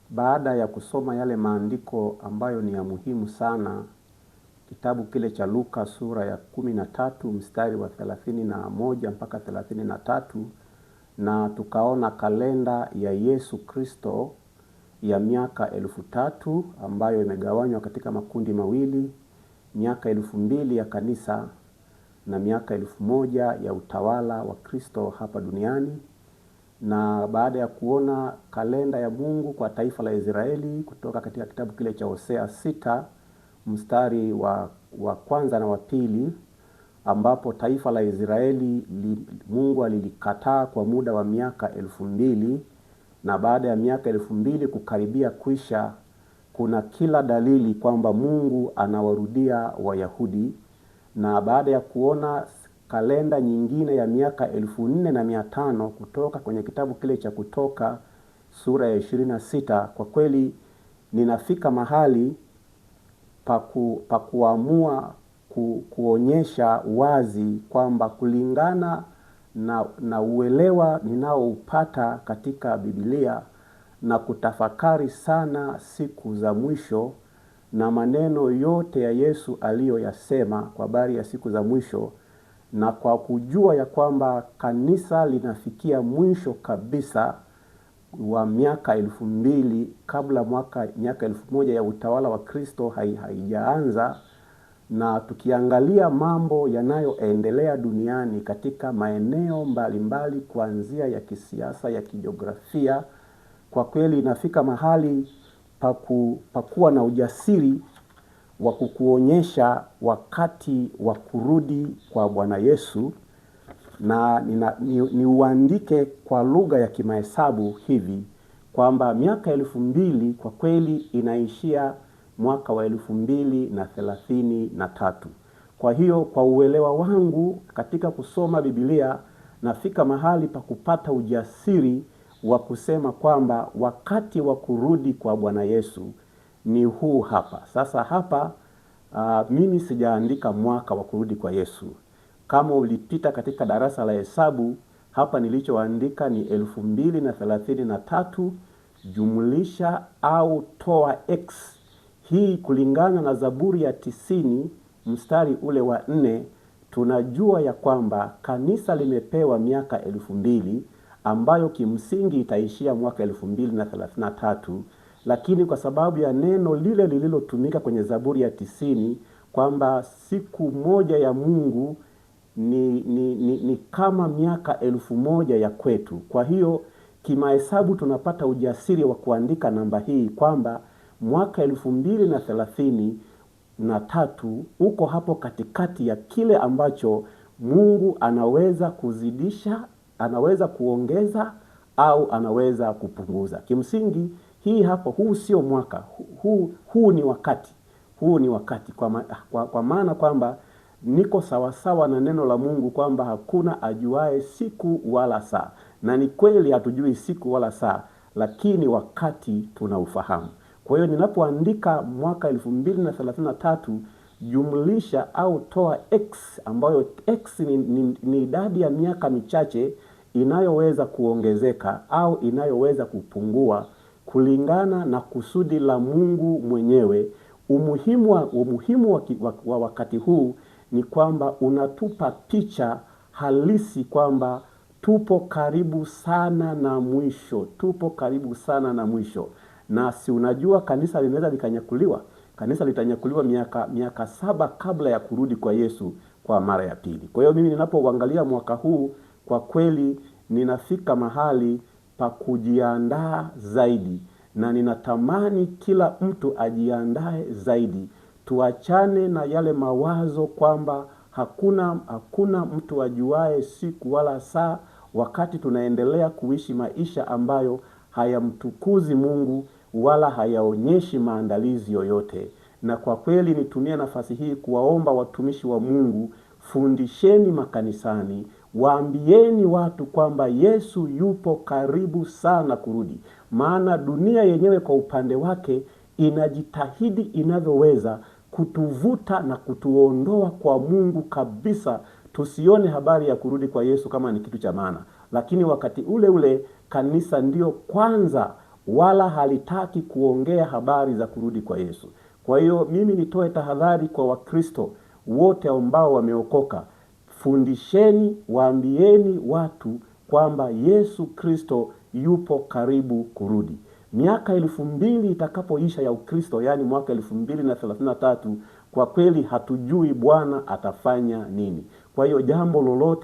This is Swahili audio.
Baada ya kusoma yale maandiko ambayo ni ya muhimu sana, kitabu kile cha Luka sura ya 13 mstari wa 31 mpaka 33, na tukaona kalenda ya Yesu Kristo ya miaka 3000 ambayo imegawanywa katika makundi mawili, miaka 2000 ya kanisa na miaka 1000 ya utawala wa Kristo hapa duniani. Na baada ya kuona kalenda ya Mungu kwa taifa la Israeli kutoka katika kitabu kile cha Hosea 6 mstari wa kwanza na wa pili, ambapo taifa la Israeli Mungu alilikataa kwa muda wa miaka 2000, na baada ya miaka 2000 kukaribia kwisha, kuna kila dalili kwamba Mungu anawarudia Wayahudi. Na baada ya kuona kalenda nyingine ya miaka 4500 kutoka kwenye kitabu kile cha Kutoka sura ya 26, kwa kweli ninafika mahali pa kuamua kuonyesha wazi kwamba kulingana na uelewa ninaoupata katika Biblia na kutafakari sana siku za mwisho na maneno yote ya Yesu aliyoyasema kwa habari ya siku za mwisho, na kwa kujua ya kwamba kanisa linafikia mwisho kabisa wa miaka 2000 kabla miaka 1000 ya utawala wa Kristo haijaanza, na tukiangalia mambo yanayoendelea duniani katika maeneo mbalimbali kuanzia ya kisiasa, ya kijiografia, kwa kweli inafika mahali pakuwa na ujasiri wa kukuonyesha wakati wa kurudi kwa Bwana Yesu. Na niuandike kwa lugha ya kimahesabu hivi kwamba miaka 2000 kwa kweli inaishia mwaka wa 2033. Kwa hiyo kwa uelewa wangu katika kusoma Biblia, nafika mahali pa kupata ujasiri wa kusema kwamba wakati wa kurudi kwa Bwana Yesu ni huu hapa. Sasa hapa, mimi sijaandika mwaka wa kurudi kwa Yesu. Kama ulipita katika darasa la hesabu, hapa nilichoandika ni 2033 jumlisha au toa x. Hii kulingana na Zaburi ya 90 mstari ule wa 4, tunajua ya kwamba kanisa limepewa miaka 2000 ambayo kimsingi itaishia mwaka 2033, lakini kwa sababu ya neno lile lililotumika kwenye Zaburi ya 90 kwamba siku moja ya Mungu ni kama miaka 1000 ya kwetu. Kwa hiyo kimahesabu tunapata ujasiri wa kuandika namba hii kwamba mwaka 2033 uko hapo katikati ya kile ambacho Mungu anaweza kuzidisha, anaweza kuongeza au anaweza kupunguza. Kimsingi hii hapo, huu sio mwaka, huu ni wakati. Huu ni wakati kwa maana kwamba niko sawasawa na neno la Mungu kwamba hakuna ajuae siku wala saa. Na ni kweli hatujui siku wala saa, lakini wakati tunaufahamu. Kwa hiyo ninapoandika mwaka 2033 jumlisha au toa x, ambayo x ni idadi ya miaka michache inayoweza kuongezeka au inayoweza kupungua kulingana na kusudi la Mungu mwenyewe. Umuhimu wa wakati huu ni kwamba unatupa picha halisi kwamba tupo karibu sana na mwisho, tupo karibu sana na mwisho. Na si unajua kanisa linaweza likanyakuliwa. Kanisa litanyakuliwa miaka 7 kabla ya kurudi kwa Yesu kwa mara ya pili. Kwa hiyo mimi ninapoangalia mwaka huu, kwa kweli ninafika mahali pa kujiandaa zaidi, na ninatamani kila mtu ajiandae zaidi. Tuachane na yale mawazo kwamba hakuna mtu ajuae siku wala saa, wakati tunaendelea kuishi maisha ambayo hayamtukuzi Mungu wala hayaonyeshi maandalizi yoyote. Na kwa kweli nitumie nafasi hii kuwaomba watumishi wa Mungu, fundisheni makanisani, waambieni watu kwamba Yesu yupo karibu sana kurudi. Maana dunia yenyewe kwa upande wake inajitahidi inavyoweza kutuvuta na kutuondoa kwa Mungu kabisa, tusione habari ya kurudi kwa Yesu kama ni kitu cha maana. Lakini wakati ule ule kanisa ndio kwanza wala halitaki kuongea habari za kurudi kwa Yesu. Kwa hiyo mimi nitoe tahadhari kwa Wakristo wote ambao wameokoka, fundisheni, waambieni watu kwamba Yesu Kristo yupo karibu kurudi. Miaka 2000 itakapoisha ya Ukristo, yaani mwaka 2033, kwa kweli hatujui Bwana atafanya nini. Kwa hiyo jambo lolote